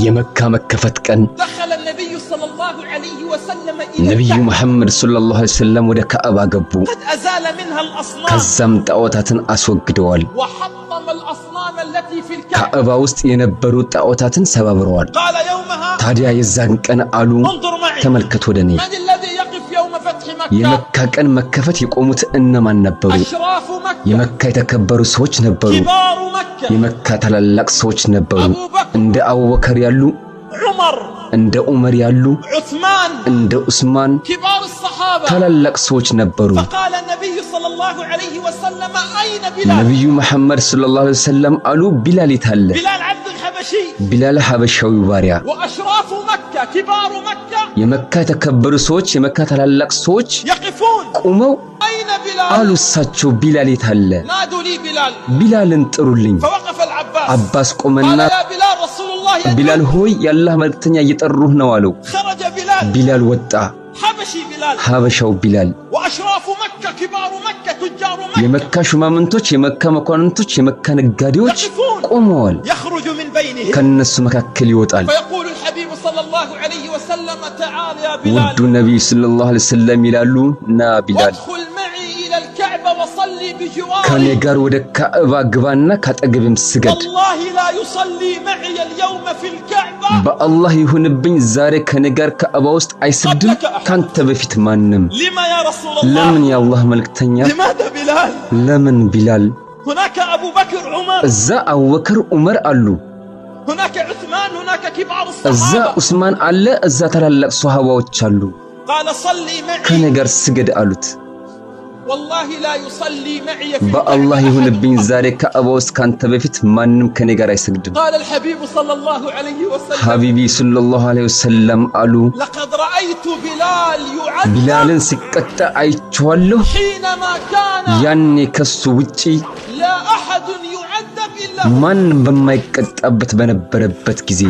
የመካ መከፈት ቀን ነቢዩ መሐመድ ሰለላሁ ዐለይሂ ወሰለም ወደ ካዕባ ገቡ። ከዛም ጣዖታትን አስወግደዋል። ካዕባ ውስጥ የነበሩ ጣዖታትን ሰባብረዋል። ታዲያ የዛን ቀን አሉ፣ ተመልከት ወደ እኔ። የመካ ቀን መከፈት የቆሙት እነማን ነበሩ? የመካ የተከበሩ ሰዎች ነበሩ። የመካ ታላላቅ ሰዎች ነበሩ። እንደ አቡበከር ያሉ፣ እንደ ዑመር ያሉ፣ እንደ ዑስማን ታላላቅ ሰዎች ነበሩ። ነቢዩ መሐመድ ሰለላሁ ዐለይሂ ወሰለም አሉ፣ ቢላል የታለ? ቢላል ሐበሻዊው ባሪያ። የመካ የተከበሩ ሰዎች፣ የመካ ታላላቅ ሰዎች ቆመው አሉ፣ እሳቸው ቢላል የታለ? ቢላልን ጥሩልኝ። አባስ ቆመና ቢላል ሆይ የአላህ መልእክተኛ እየጠሩህ ነው አለው። ቢላል ወጣ። ሐበሻው ቢላል። የመካ ሹማምንቶች፣ የመካ መኳንንቶች፣ የመካ ነጋዴዎች ቆመዋል። ከነሱ መካከል ይወጣል። ውዱ ነቢዩ ሰለላሁ ዐለይሂ ወሰለም ይላሉ፣ ና ቢላል ከኔ ጋር ወደ ካዕባ ግባና ካጠገቤም ስገድ። በአላህ ይሁንብኝ ዛሬ ከኔ ጋር ካዕባ ውስጥ አይሰግድም ካንተ በፊት ማንም። ለምን የአላህ መልእክተኛ? ለምን ቢላል? እዛ አቡበከር ዑመር አሉ። እዛ ዑስማን አለ። እዛ ታላላቅ ሶሃባዎች አሉ። ከኔ ጋር ስገድ አሉት። በአላህ ይሁንብኝ ዛሬ ካዕባ ውስጥ ካንተ በፊት ማንም ከኔ ጋር አይሰግድም። ሐቢቢ ሰለላሁ ዐለይሂ ወሰለም አሉ፣ ቢላልን ሲቀጣ አይቼዋለሁ። ያኔ ከሱ ውጪ ማንም በማይቀጣበት በነበረበት ጊዜ።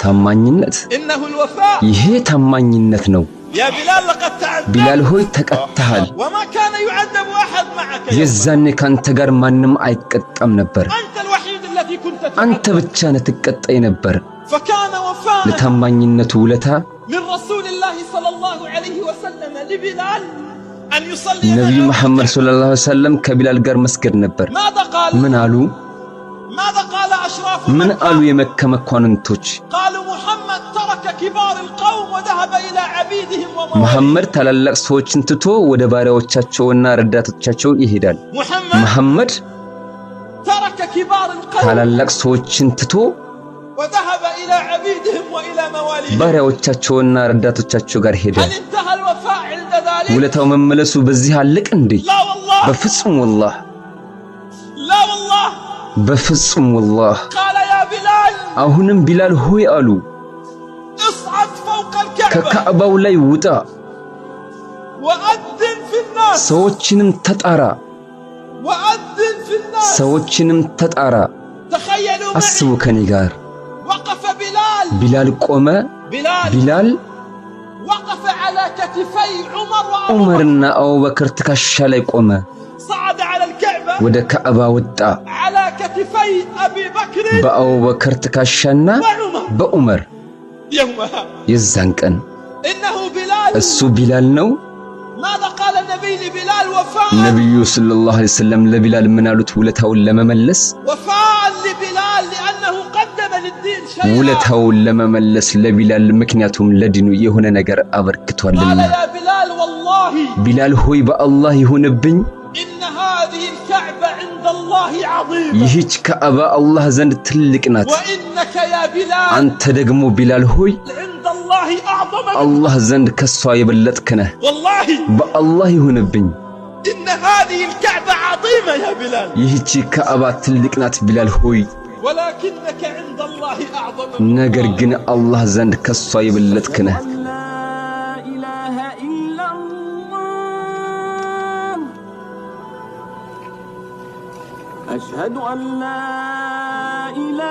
ታማኝነት፣ ይሄ ታማኝነት ነው። ቢላል ሆይ ተቀጥተሃል። የዛኔ ካንተ ጋር ማንም አይቀጣም ነበር። አንተ ብቻ ነህ ትቀጣ ነበር። ለታማኝነቱ ውለታ ነቢዩ መሐመድ ሰለላሁ ዐለይሂ ወሰለም ከቢላል ጋር መስገድ ነበር። ምን አሉ? ምን አሉ የመካ መኳንንቶች? መሐመድ ታላላቅ ሰዎችን ትቶ ወደ ባሪያዎቻቸውና ረዳቶቻቸው ይሄዳል። መሐመድ ታላላቅ ሰዎችን ትቶ ባሪያዎቻቸውና ረዳቶቻቸው ጋር ሄደ። ውለታው መመለሱ በዚህ አለቅ እንዴ? በፍጹም ወላህ፣ በፍጹም ወላህ። አሁንም ቢላል ሆይ አሉ፣ ከካዕባው ላይ ውጣ፣ ሰዎችንም ተጣራ፣ ሰዎችንም ተጣራ። አስቡ ከኔ ጋር። ቢላል ቆመ። ቢላል ዑመርና አቡበክር ትከሻ ላይ ቆመ። ወደ ካዕባ ወጣ። በአቡበክር ትከሻና በዑመር። የዛን ቀን እሱ ቢላል ነው። ነቢዩ ሰለላሁ ዐለይሂ ወሰለም ለቢላል ምን አሉት? ውለታውን ለመመለስ ውለታውን ለመመለስ ለቢላል፣ ምክንያቱም ለዲኑ የሆነ ነገር አበርክቷልና። ቢላል ሆይ በአላህ ይሁንብኝ ይህች ካዕባ አላህ ዘንድ ትልቅ ናት። አንተ ደግሞ ቢላል ሆይ አላህ ዘንድ ከሷ የበለጥክ ነህ። በአላህ ይሁንብኝ ይህቺ ካዕባ ትልቅ ናት ቢላል ሆይ፣ ነገር ግን አላህ ዘንድ ከሷ የበለጥክ ነህ። أشهد أن لا إله